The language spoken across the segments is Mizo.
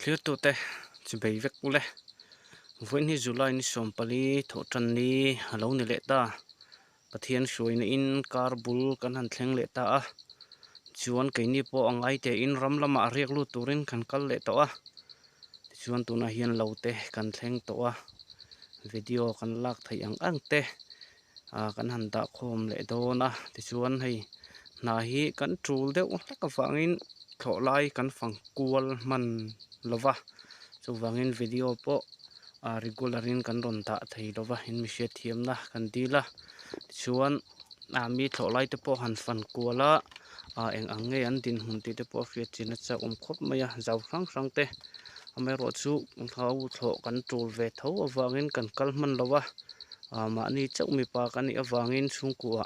Thirtute chi bei vek ule. Vawiin hi July ni 14 thawhtan ni a lo ni leh ta. Pathian hruaina in kar bul kan han thleng leh ta a. Chuan keini pawh a ngai tein ram lamah riak lut turin kan kal leh tawh a. Tichuan tunah hian lo te kan thleng tawh a. Video kan lak theih ang ang te ah kan han dah khawm leh dawn a tichuan hei hna hi kan tul deuh hlek avangin thlawh lai kan fang kual hman lo va chuvangin video pawh ah regular in kan rawn dah thei lo va in mi hriatthiamna kan dil a tichuan ah mi thlawh lai te pawh han fan kual a ah eng ang nge an dinhmun tih te pawh a hriat chin a chak awm khawp mai a zau hrang hrang te amaherawhchu thlawh kan tul ve tho avangin kan kal hman lo va. ah mahni chauh mipa ka nih avangin chhungkua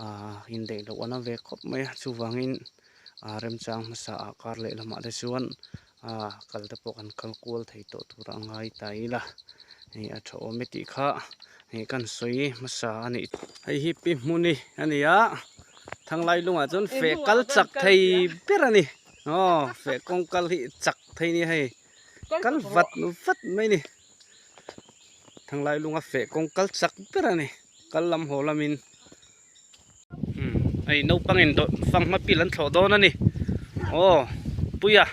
ah indaih loh a na ve khawp mai a chuvangin ah remchang hmasa ah kar leh lamah te chuan ah kal te pawh kan kal kual thei tawh tur a ngai ta ila hei a tha awm e tih kha hei kan sawi hmasa a nih hei hi pi hmuni a ni a thanglai lungah chuan feh kal chak thei ber a ni aw feh kawng kal hi chak thei a ni hei kal vat vat mai a ni. Thanglai lunga feh kawng kal chak ber a ni kal lam haw lamin umm hei naupangin dawt fanghma pil an thlawh dawn a ni aw puia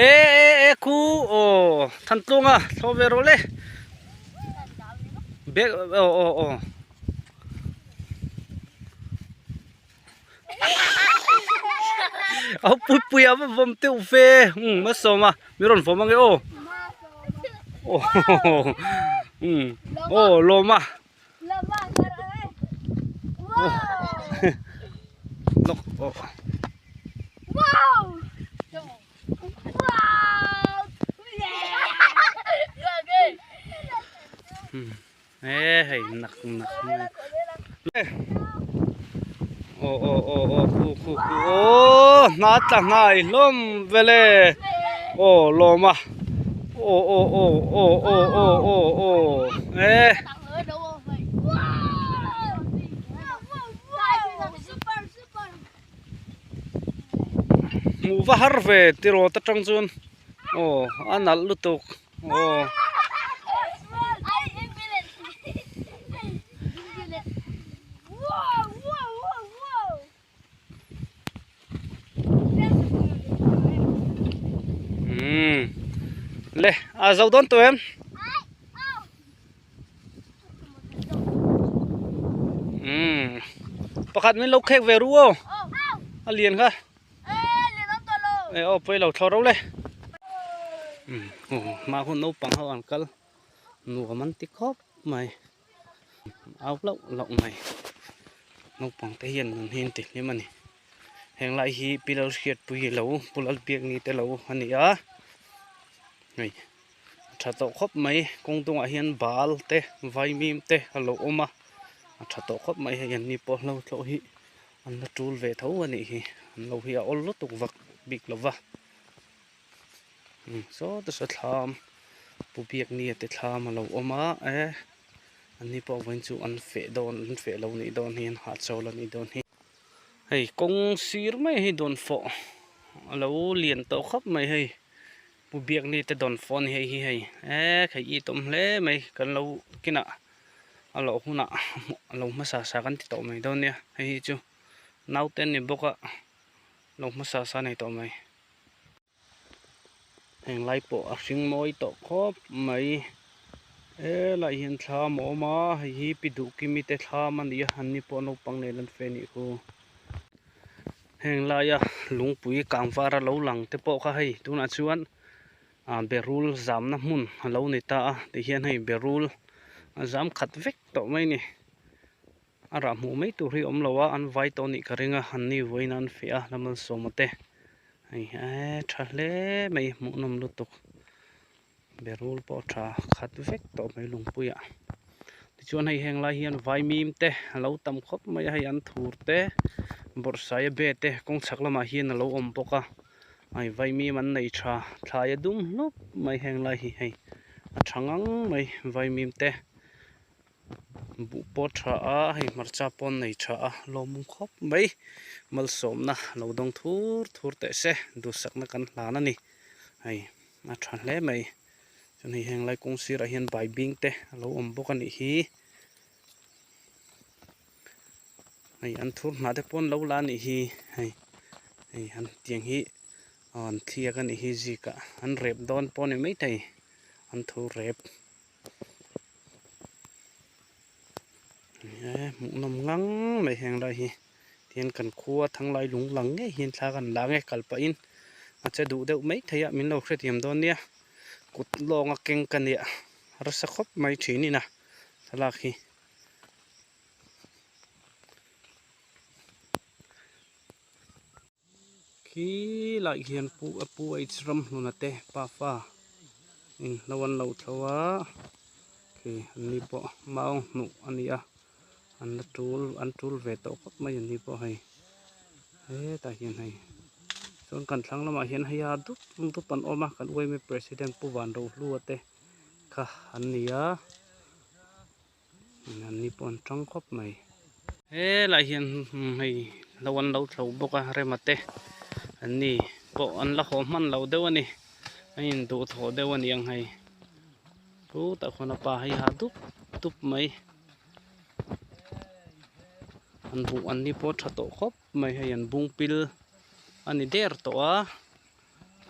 e e e khu aw Thantlunga thlawh ve rawh le bag aw aw aw. A pui pui a va vawm teuh ve umm a sawm a mi rawn vawm ange aw umm aw lawm a lawk aw e hei nak nak mai aw aw aw aw khu khu khu aw hna tla hnai hlawm vele aw lawm a aw aw aw aw aw aw aw aw e hmuh va har ve tiraw ta tang chuan aw a nalh lutuk. Aw. Umm. Le, a zo dawn tawh em? Umm. Pakhat min lo khek ve ru aw. A lian kha. E aw pawi lo thlawh reuh le hma hun naupang ho an kal nuam an ti khawp mai au hlauh hlauh mai naupang te hian nun hi an ti hlim a ni heng lai hi pi Lalhriatpuii lo pu Lalbiakni te lo a ni a hei a tha tawh khawp mai kawng dungah hian bal te vaimim te a lo awm a a tha tawh khawp mai hei an ni pawh hlo thlawh hi. An la tul ve tho a nih hi an lo hi a awl lutuk vak bik lo va saw te saw thlam pu biaknia te thlam a lo awm a e an ni pawh vawiin chu an feh dawn an feh lo nih dawn hi an hahchawl a nih dawn hi hei kawng sir mai hi dawnfawh a lo lian tawh khawp mai hei pu biakni te dawnfawh a ni hei hi hei e hei i tawm hle mai kan lo kinah. A loh hunah a lo hmasa sa kan ti tawh mai dawn nia hei hi chu naute an ni bawk a lo hmasa sa nei tawh mai heng lai pawh a hring mawi tawh khawp mai helaiah hian thlam a awm a hei hi pi duh kimi te thlam a ni a an ni pawh naupang nen an fe anih khu heng laia lungpui kangvar a lo lang te pawh kha hei tunah chuan. Ah berul zamna hmun a lo ni ta a tihian hei berul a zam khat vek tawh mai a ni a rah hmuh mai tur hi a awm lo a an vai tawh anih ka ring a an ni vawiin an feh a Lalmalsawma te hei eee tha hle mai hmuhnawm lutuk berul pawh tha khat vek tawh mai lungpuiah tichuan hei heng lai hian vaimim te a lo tam khawp mai a hei an thur te bawrhsaia be te kawng chhak lamah hian a lo awm bawk a. Ai vaimim an nei tha thlai a dum hlup mai heng lai hi hei a tha ngang mai vaimim te Buh pawh tha a, hei hmarcha pawh an nei tha a, lawmawm khawp mai. Malsawmna lo dawng thur thur teh se, duhsakna kan hlan a ni. Hei a tha hle mai. Chuan hei heng lai kawng sirah hian baibing te a lo awm bawk a nih hi. Hei an thur hnah te pawh an lo la a nih hi. Hei hei an tiang hi an thliak a nih hi zikah an rep dawn pawh a ni maithei an thur rep. Hmuhnawm ngang mai heng lai hi tihian kan khua thanglai lung lang ngei hian thla kan la nge kal pahin a che duh deuh mai thei a min lo hrethiam dawn nia kut lawnga keng ka nia rasa khawp mai thin in a thlalak hi. Khi lai hian pu a pu H Ramhluna te pafa in hlo an lo thlo a khi an ni pawh mau hnuh a ni a an la tul an tul ve tawh khawp mai an ni pawh hei hetah hian hei chuan kan thlang lamah hian hei a dup dup an awm a kan yma president Pu Vanrohlua te kha an ni a. An ni pawh an tang khawp mai. Helai hian hei lo an lo thlo bawk a rema te an ni pawh an la haw hman lo deuh a ni a induh thawh deuh a ni ang hei chutah khuan a pa hei ha dup dup mai an buh an ni pawh a tha tawh khawp mai hei an bung pil a ni der tawh a.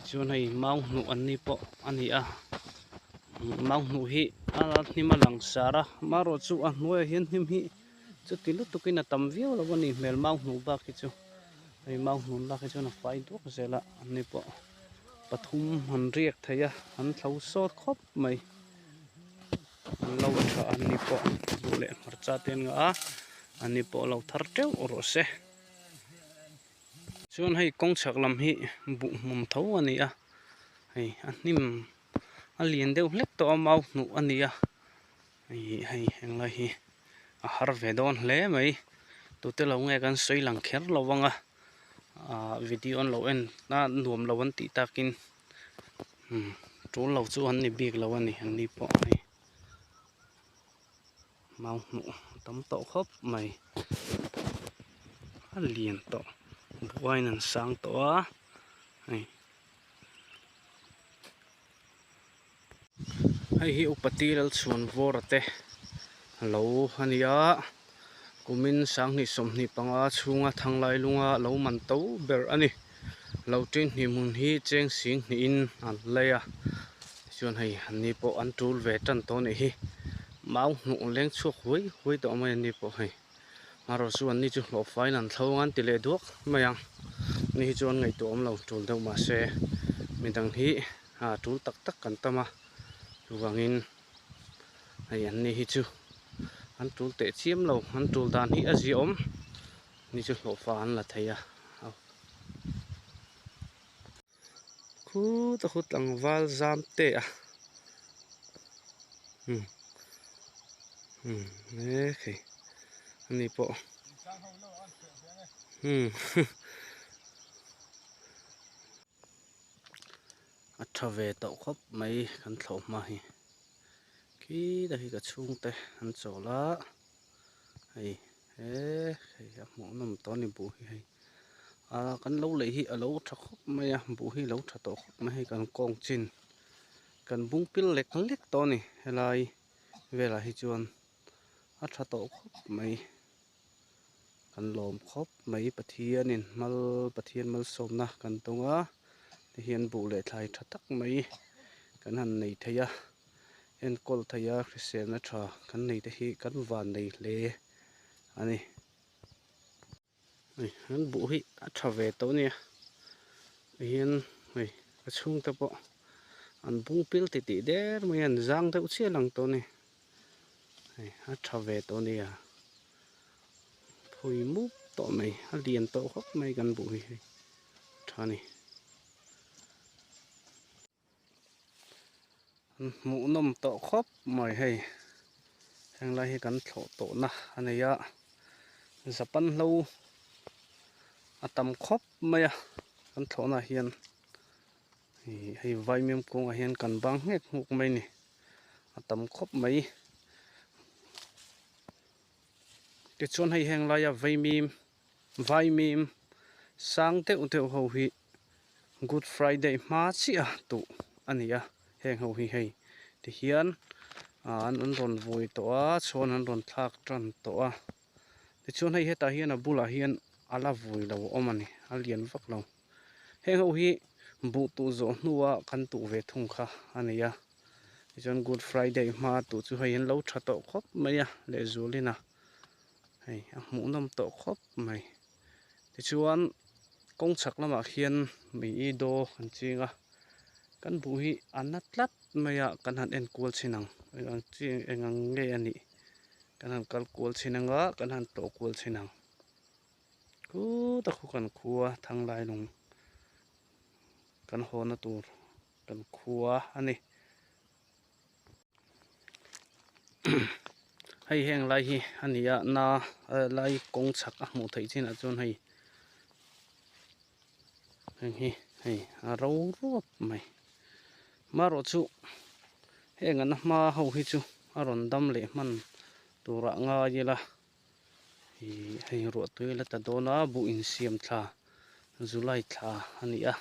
Chuan hei mau hnuh an ni pawh a ni a mau hnuh hi a hnim a lang sar a amaherawh chu a hnuaiah hian hnim hi chuti lutukin a tam viau lo a nih hmel mau hnuh bak hi chu hei mau hnuh lak hi chuan a fai duak zel a an ni pawh pathum an riak thei a an thlo sawt khawp mai an lo tha an ni pawh buh leh hmarcha te an ngah a an ni pawh lo thar teuh rawh se. Chuan hei kawng chhak lam hi buh hmum tho a ni a hei a hnim a lian deuh hlek tawh a mau hnuh a ni a ih hei henglai hi a har ve dawn hle mai tute lo nge kan sawi lang kher lo ang a ah video an lo en a nuam lo an tih takin umm tul lo chu an ni bik lo a ni an ni pawh hei. Mau hmuh a tam tawh khawp mai a lian tawh buain an sang tawh a hei hei hi upa tir a chhuan vawr te lo a ni a kumin sanghnih 25 chhunga thanglai lunga lo man to ber a ni lo tin hnih hmun hi cheng sing hnihin an lei a. Chuan hei an ni pawh an tul ve tan tawh a nih hi mau hnuh leng chhuak huai huai tawh mai an ni pawh hei marawh chu an ni chu hlawh faiin an thlo ang an ti leh duak mai ang ni hi chu an ngaihtuah awm lo tul deuh mahse midang hi a tul tak tak kan tam a chuvangin hei an ni hi chu an tul teh chiam lo an tul dan hi a ziaawm ni chu hlawh fa an la thei a. Khut a khut tlangval zam te a umm umm e khei ani pawh umm a tha ve tawh khawp mai kan thlawh hma hi khilai hi ka chhungte an chawl a hei he hei a hmuh nawm tawh a ni buh hi hei. Ahh kan lo lei hi a lo tha khawp mai a buh hi a lo tha tawh khawp mai hei kan kawng chin kan bung pil lek lek tawh a ni helai velah hi chuan a tha tawh khawp mai kan lawm khawp mai Pathianin mal Pathian malsawmna kan tawng a tihian buh leh thlai tha tak mai kan han nei thei a enkawl thei a hriselna tha kan nei te hi kan van nei hle a ni. Hei an buh hi a tha ve tawh ania tihian hei a chhungte pawh an bung pil ti tih der mai a an zang deuh chiah lang tawh a ni hei a tha ve tawh ania phui mup tawh mai a lian tawh khawp mai kan buh hi hei a tha a ni. Hmuh nawm tawh khawp mai hei henglai hi kan thlawh tawh na a nei a japan hlo a tam khawp mai a kan thlawh na ah hian ih hei vaimim kawngah hian kan bang nghek nghuk mai a ni a tam khawp mai. Tichuan hei heng laia vaimim vaimim sang deuh deuh ho hi Good Friday hma chiah tuh a ni a, heng ho hi hei tihian an rawn vui tawh a chhuan an rawn thlak tan tawh a. Tichuan hei hetah hian a bulah hian a la vui lo a awm a ni, a lian vak lo. Heng ho hi buh tuh zawh hnua kan tuh ve thung kha a ni a, tichuan Good Friday hma tuh chu hei an lo tha tawh khawp mai a lehzualin a, hei a hmuhnawm tawh khawp mai. Tichuan kawng chhak lamah khian mei daw kan ching a, kan buh hi a na tlat mai a, kan han en kual chhin ang, eng ang chi eng ang nge a nih. Kan han kal kual chhin ang a, kan han tlawh kual chhin ang. Khuta khu kan khua Thanglailung kan hawna tur kan khua a ni. Hei heng lai hi a ni a, na lai kawng chhak a hmuh theih chinah chuan hei heng hi hei a ro ruap mai. Marawh chu heng an hma ho hi chu a rawn dam leh hman turah ngai ila ih hei ruah tui la ta dawn a buh insiam thla July thla a ni a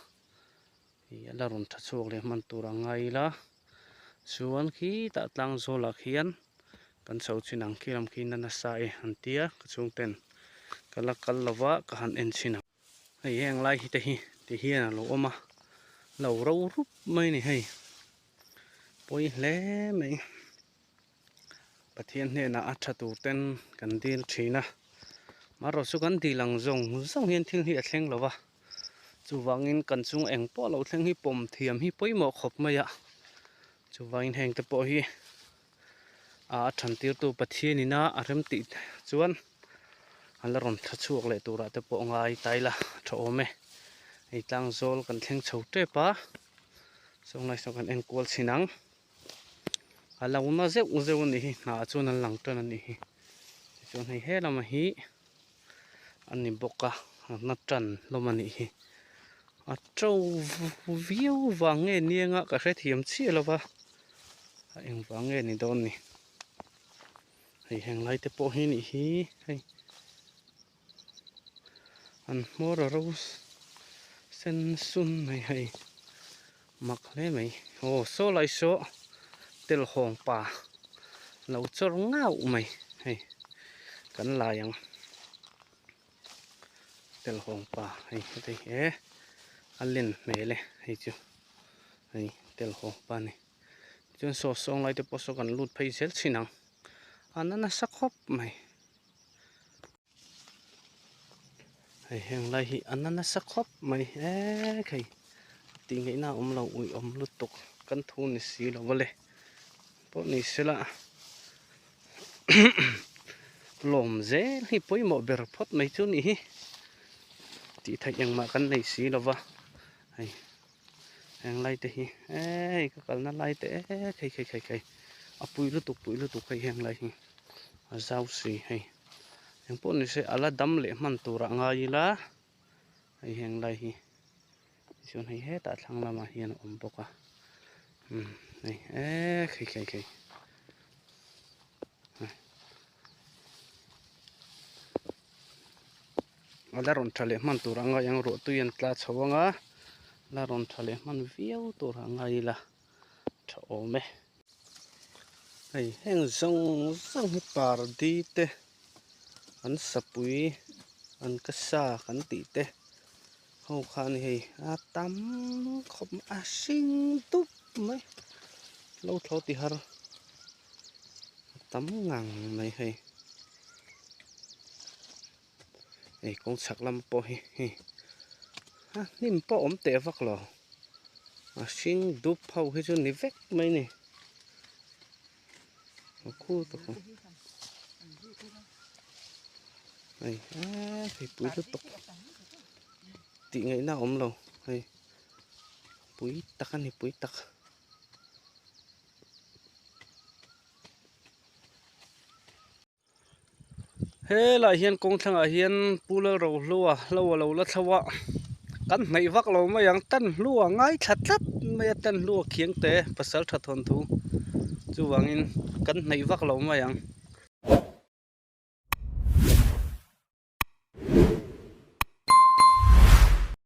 ih a la rawn tha chhuak leh hman turah ngai ila chuan khitah tlang zawlah khian kan chho chin ang khi lam khi na nasa e an tia ka chhungten ka la kal lova ka han en chhin ang. Hei heng lai hi te hi ti hian a lo awm a lo ro rup mai a ni hei pawi hle mai Pathian hnenah a tha tur ten kan dil thin a marawh chu kan dil ang zawng zawng hian thil hi a thleng lo va chuvangin kan chung eng pawh lo thleng hi pawm thiam hi pawimawh khawp mai a chuvangin heng te pawh hi a than tirtu Pathian ina a rem tih chuan a la rawn thla chhuak leh turah te pawh ngai ta ila a tha awm e hei tlang zawl kan thleng chho tep a sawnglai saw kan en kual chhin ang a lo na zeuh zeuh a nih hi hnah chuan an lang tan a nih hi tichuan hei he lamah hi a ni bawk a a na tan hlawm a nih hi a to viau vang nge nianga ka hrethiam chiah lo va a engvang nge ni dawn ni. Hei heng lai te pawh hi nih hi hei an hmawr a ro sen sun mai hei mak hle mai aw saw lai saw telhawng pa lo chawr ngauh mai hei kan lai ang telhawng pa hei heti e a len hmel e hei chu hei telhawng pa a ni. Chuan saw sawng lai te pawh saw kan lut phei zel thin ang a na nasa khawp mai hei heng lai hi a na nasa khawp mai e khei tih ngaihna a awm lo uih awm lutuk kan thu ni si lo va le pawh ni sela lawm zel hi pawimawh ber phawt mai chu nih hi tih theih engmah kan nei si lo va hei. Heng lai te hi hei ka kalna lai te hei hei hei hei a pui lutuk pui lutuk hei heng lai hi a zau si hei engpawh ni se a la dam leh hman turah ngai ila hei heng lai hi tichuan hei hetah thlang lamah hian a awm bawk a umm hei hei hei hei. A la rawn tha leh hman tur a ngai ang ruah tui an tla chho ang a la rawn tha leh hman viau tur a ngai ila tha awm e. Hei heng zawng zawng hi pardi te an sapui an ka sa kan tih te ho kha a ni hei a tam khawp mai a hring dup mai lo tho ti har a tam ngang mai hei. Hei kawng chhak lam pawh hi hei a hnim pawh awm teh vak lo a hring dup ho hi chu ni vek mai a ni a khu tak a hei eee hei pui lutuk tih ngaihna a awm lo hei pui tak a ni pui tak. Helaiah hian kawng thlangah hian Pu Lalrohlua hlo a lo la thlo a, kan hnaih vak lo mai ang tan hlua ngaithla tlat mai a tan hlua khiang te pasal tha thawnthu chuvangin kan hnaih vak lo mai ang.